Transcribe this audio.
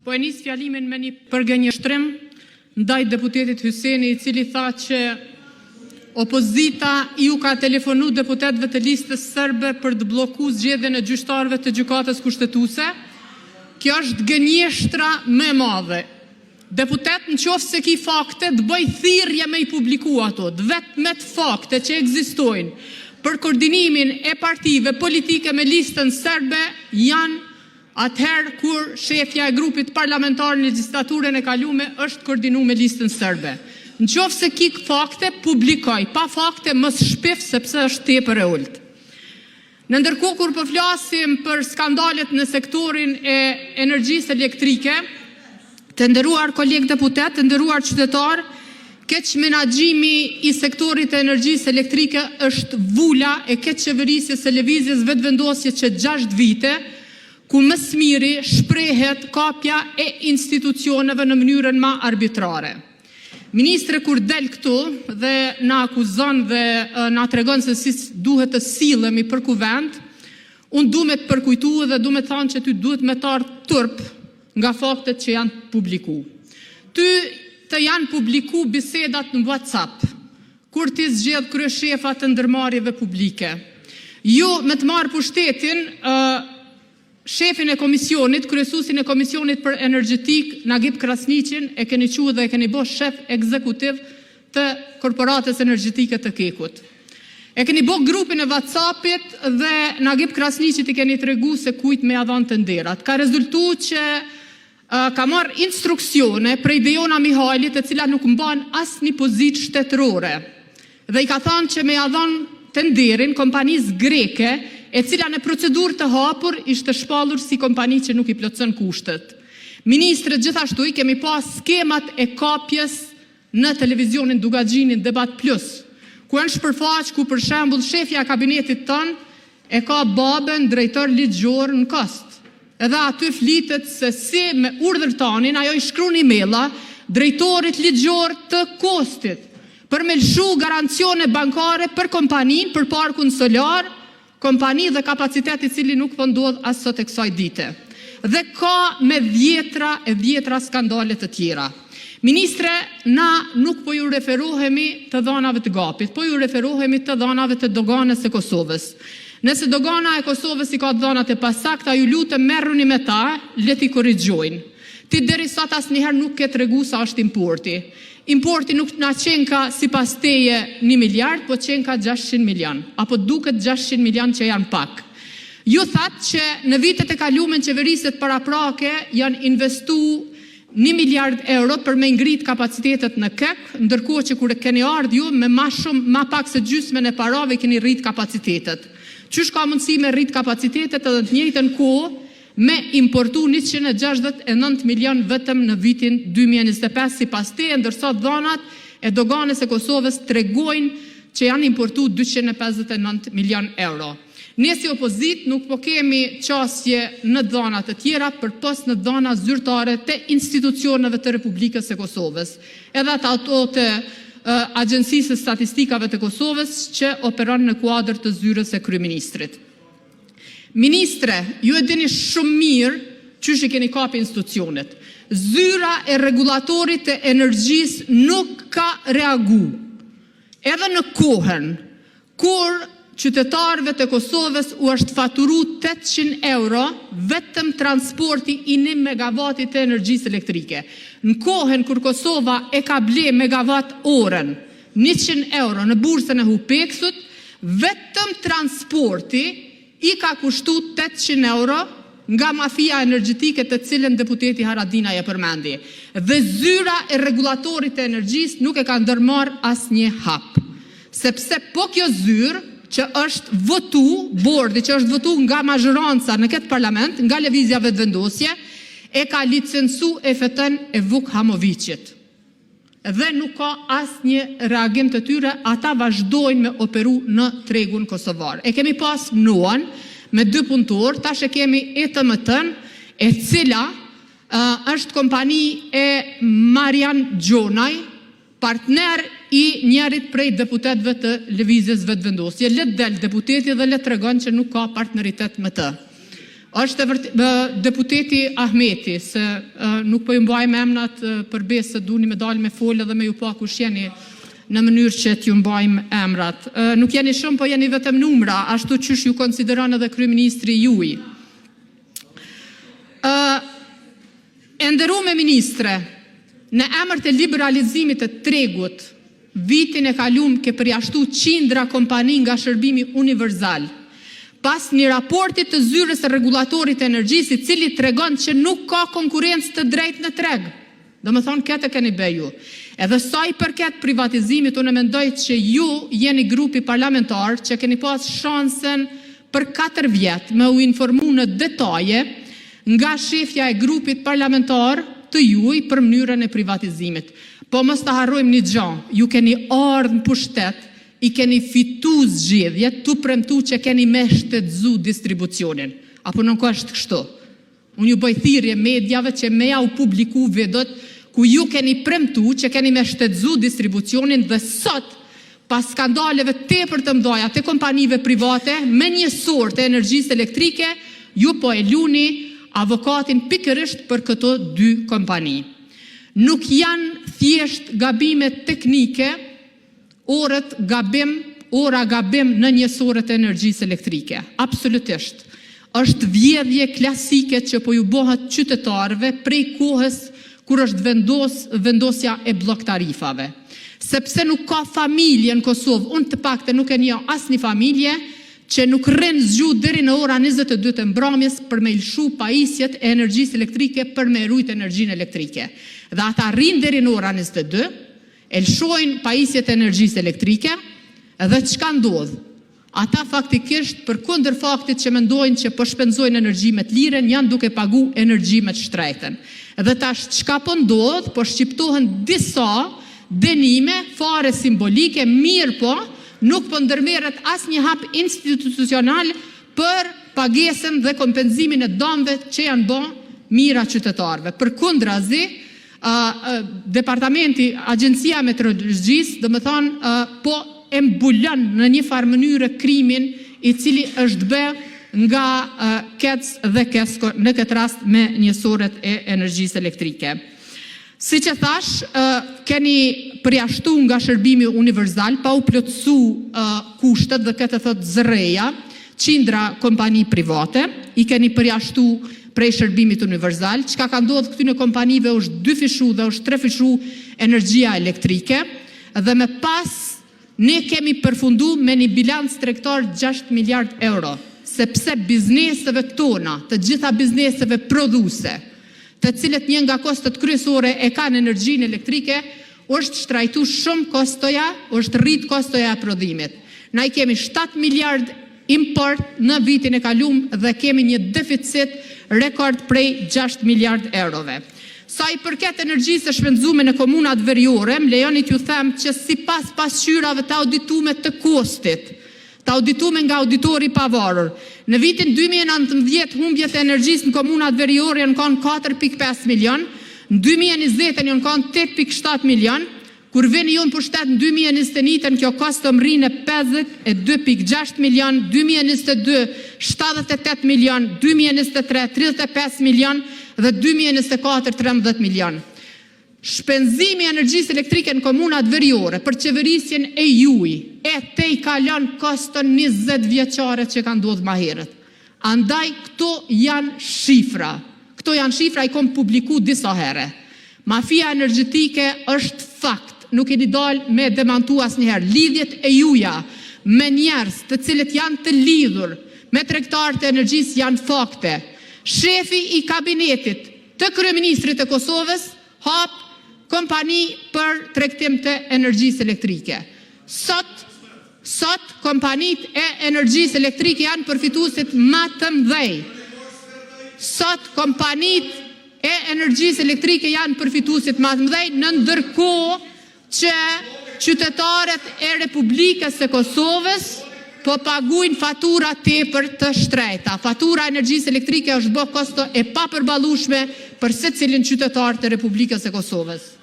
Po e nis fjalimin me një përgënjeshtrim ndaj deputetit Hyseni, i cili tha që opozita u ka telefonuar deputetëve të Listës serbe për të bllokuar zgjedhjen e gjyqtarëve të Gjykatës Kushtetuese. Kjo është gënjeshtra më e madhe. Deputet, në qoftë se ke fakte, të bëj thirrje të publikohen ato. Të vetmet fakte që ekzistojnë për koordinimin e partive politike me Listën serbe janë atëherë kur shefja e Grupit Parlamentar në legjislaturën e kaluar është koordinuar me Listën serbe. Në qoftë se ke fakte, publikoji, pa fakte mos shpif, sepse është tepër e ulët. Në ndërkohë kur po flasim për skandalet në sektorin e energjisë elektrike, të nderuar kolegë deputetë, Të nderuar qytetarë, Keqmenaxhimi i sektorit të energjisë elektrike është vula e keqqeverisjes së Lëvizjes Vetëvendosje që gjashtë vjet, ku më së miri shprehet kapja e institucioneve në mënyrën më arbitrare. Ministre, kur del këtu dhe na akuzon dhe na tregon se si duhet të sillemi për Kuvend, unë dua të të përkujtoj dhe dua të të them që ty duhet të të vijë turp nga faktet që janë publikuar. Ty të janë publikuar bisedat në WhatsApp kur ti zgjedh kryeshefa të ndërmarrjeve publike. Ju me të marrë pushtetin, shefin e komisionit, kryesuesin e Komisionit për Energjetikë, Nagip Krasniqin, e keni çuar dhe e keni bërë shef ekzekutiv të Korporatës Energjetike të KEK-ut. E keni bërë grupin e WhatsApp-it dhe Nagip Krasniqit i keni treguar se kujt me ia dhënë tenderët. Ka rezultuar që ka marrë instruksione prej Dejona Mihajlit, e cila nuk mban asnjë pozitë shtetërore dhe i ka thënë që t'ia japë tenderin kompanisë greke, e cila në procedurë të hapur ishte shpallur si kompani që nuk i plotëson kushtet. Ministre, gjithashtu i kemi parë skemat e kapjes në Televizionin Dukagjini në Debat Plus, ku janë shpërfaqur, ku për shembull, shefja e kabinetit tënd e ka babën drejtor ligjor në KOSTT. Edhe aty flitet se si me urdhër tëndin ajo i shkruan e-maila drejtorit ligjor të KOSTT-it për të lëshuar garanci bankare për kompaninë për parkun solar, kompani dhe kapacitet i cili nuk po ndodh as sot e kësaj dite. Dhe ka me dhjetëra e dhjetëra skandale të tjera. Ministre, ne nuk po u referohemi të dhënave të GAP-it, po u referohemi të dhënave të Doganës së Kosovës. Nëse Dogana e Kosovës i ka të dhënat e pasakta, ju lutem merruni me ta, le t'i korrigjojnë. Ti deri sot asnjëherë nuk ke treguar sa është importi. Importi nuk na qenka sipas teje një miliard, po qenka 600 milionë, a po të duket 600 milionë që janë pak. Ju thatë që në vitet e kaluar në qeverisjet paraprake janë investuar një miliard euro për të ngritur kapacitetet në KEK, ndërkohë që kur keni ardhur ju me më shumë, më pak se gjysmën e parave i keni rritur kapacitetet. Qysh ka mundësi të rriten kapacitetet edhe në të njëjtën kohë të importohen 169 milionë vetëm në vitin 2025, sipas teje, ndërsa të dhënat e Doganës së Kosovës tregojnë që janë importuar 259 milionë euro. Ne si opozitë nuk po kemi qasje në të dhëna të tjera, përpos në të dhëna zyrtare të institucioneve të Republikës së Kosovës, edhe ato të Agjencisë së Statistikave të Kosovës që operon në kuadër të Zyrës së Kryeministrit. Ministre, ju e dini shumë mirë qysh i keni kapur institucionet. Zyra e Rregullatorit të Energjisë nuk ka reaguar edhe në kohën kur qytetarëve të Kosovës u është faturuar 800 euro vetëm transporti i një megavati të energjisë elektrike. Në kohën kur Kosova e ka blerë megavat orën 100 euro në bursën e HUPEX-ut, vetëm transporti i ka kushtuar 800 euro nga mafia energjetike, të cilën deputeti Haradinaj e përmendi. Dhe, Zyra e Rregullatorit të Energjisë nuk e ka ndërmarrë asnjë hap, sepse po kjo zyrë që është votuar, bordi që është votuar nga mazhoranca në këtë Parlament, nga Lëvizja Vetëvendosje, e ka licencuar EFT-në e Vuk Hamoviqit dhe nuk ka asnjë reagim të tyre. Ata vazhdojnë të operojnë në tregun kosovar. E kemi pas NOA-n me dy punëtorë, tash e kemi ETMT-në, e cila është kompani e Marjan Gjonaj, partner i njërit prej deputetëve të Lëvizjes Vetëvendosje. Le të dalë deputeti dhe le të tregojë që nuk ka partneritet me të. Është e vërtetë, deputeti Ahmeti, se nuk po ju mbajmë emrat për besë, se doni të dilni të flisni dhe të shihet kush jeni, në mënyrë që t'ju mbajmë emrat. Nuk jeni shumë, po jeni vetëm numra, ashtu qysh ju konsideron edhe kryeministri juaj. E nderuar ministre, Në emër të liberalizimit të tregut, vitin e kaluar ke përjashtuar qindra kompani nga shërbimi universal. Pas një raporti të Zyrës së Rregullatorit të Energjisë, i cili tregon që nuk ka konkurrencë të drejtë në treg. Domethënë, këtë e keni bërë ju. Edhe sa i përket privatizimit, unë mendoj që ju jeni grupi parlamentar që keni pasur shansin për katër vjet të informoheni në detaje nga shefja e grupit parlamentar të juaj për mënyrën e privatizimit. Po, mos ta harrojmë një gjë, ju keni ardhur në pushtet, i keni fituar zgjedhjet duke premtuar që do ta shtetëzoni distribucionin. Apo nuk është kështu? Unë ju bëj thirrje mediave që t'jua publikojnë videot ku ju keni premtuar që do ta shtetëzoni distribucionin dhe sot pas skandaleve tepër të mëdha të kompanive private me njehsorë të energjisë elektrike, ju po e luani avokatin pikërisht për këto dy kompani. Nuk janë thjesht gabime teknike orët gabim, ora gabim në njehsorët e energjisë elektrike, absolutisht. Është vjedhje klasike që po u bëhet qytetarëve prej kohës kur është vendosja e bllok-tarifave. Sepse nuk ka familje në Kosovë, unë të paktën nuk e njoh asnjë familje që nuk rri zgjuar deri në orën 22:00 të mbrëmjes për të lëshuar pajisjet e energjisë elektrike për të ruajtur energjinë elektrike. Dhe ata rrinë deri në orën 22:00, e lëshojnë pajisjet e energjisë elektrike dhe çka ndodh? Ata faktikisht, përkundër faktit që mendojnë që po shpenzojnë energji më të lirën, janë duke paguar energji më të shtrenjtën. Dhe tash, çka po ndodh? Po shqiptohen disa dënime fare simbolike, mirëpo nuk po ndërmerret asnjë hap institucional për pagesën dhe kompensimin e dëmeve që janë bërë mijëra qytetarëve. Përkundrazi, departamenti, Agjencia e Meteorologjisë, domethënë po e mbulon në njëfarë mënyre krimin, i cili është bërë nga KEDS dhe KESCO, në këtë rast me njehsorët e energjisë elektrike. Siç e thashë, keni përjashtuar nga shërbimi universal pa u plotësuar kushtet dhe këtë e thotë ZRRE-ja, qindra kompani private i keni përjashtuar prej shërbimit universal. Çka ka ndodhur këtyre kompanive u është dyfishuar dhe është trefishuar energjia elektrike dhe më pas ne kemi përfunduar me një bilanc tregtar 6 miliard euro, sepse bizneseve tona, të gjitha bizneseve prodhuese, të cilët një nga kostot kryesore e kanë energjinë elektrike, u është shtrenjtuar shumë kostoja, është rritur kostoja e prodhimit. Ne i kemi 7 miliard import në vitin e kaluar dhe kemi një deficit rekord prej 6 miliard eurove. Sa i përket energjisë së shpenzuar në komunat veriore, më lejoni t'ju them që sipas pasqyrave të audituara të KOSTT-it, të audituar nga Auditori i Pavarur, në vitin 2019 humbjet e energjisë në komunat veriore kanë qenë 4,5 milionë, në 2020 kanë qenë 8,7 milionë, kur vini ju në pushtet në 2021 kjo kosto mbërrin në 52,6 milionë, 2022 78 milionë, 2023 35 milionë dhe 2024 13 milionë. Shpenzimi i energjisë elektrike në komunat veriore për qeverisjen e juaj e tejkalon koston 20-vjeçare që ka ndodhur më herët. Andaj, këto janë shifra. Këto janë shifra, i kam publikuar disa herë. Mafia energjetike është fakt, nuk keni dalë ta demantoni asnjëherë. Lidhjet e juaja me njerëz të cilët janë të lidhur me tregtarët e energjisë janë fakte. Shefi i kabinetit të kryeministrit të Kosovës hap kompani për tregtim të energjisë elektrike. Sot, sot kompanitë e energjisë elektrike janë përfituesit më të mëdhenj. Sot kompanitë e energjisë elektrike janë përfituesit më të mëdhenj, në ndërkohë që qytetarët e Republikës së Kosovës po paguajnë fatura tepër të shtrenjta. Fatura e energjisë elektrike është bërë kosto e papërballueshme për secilin qytetar të Republikës së Kosovës.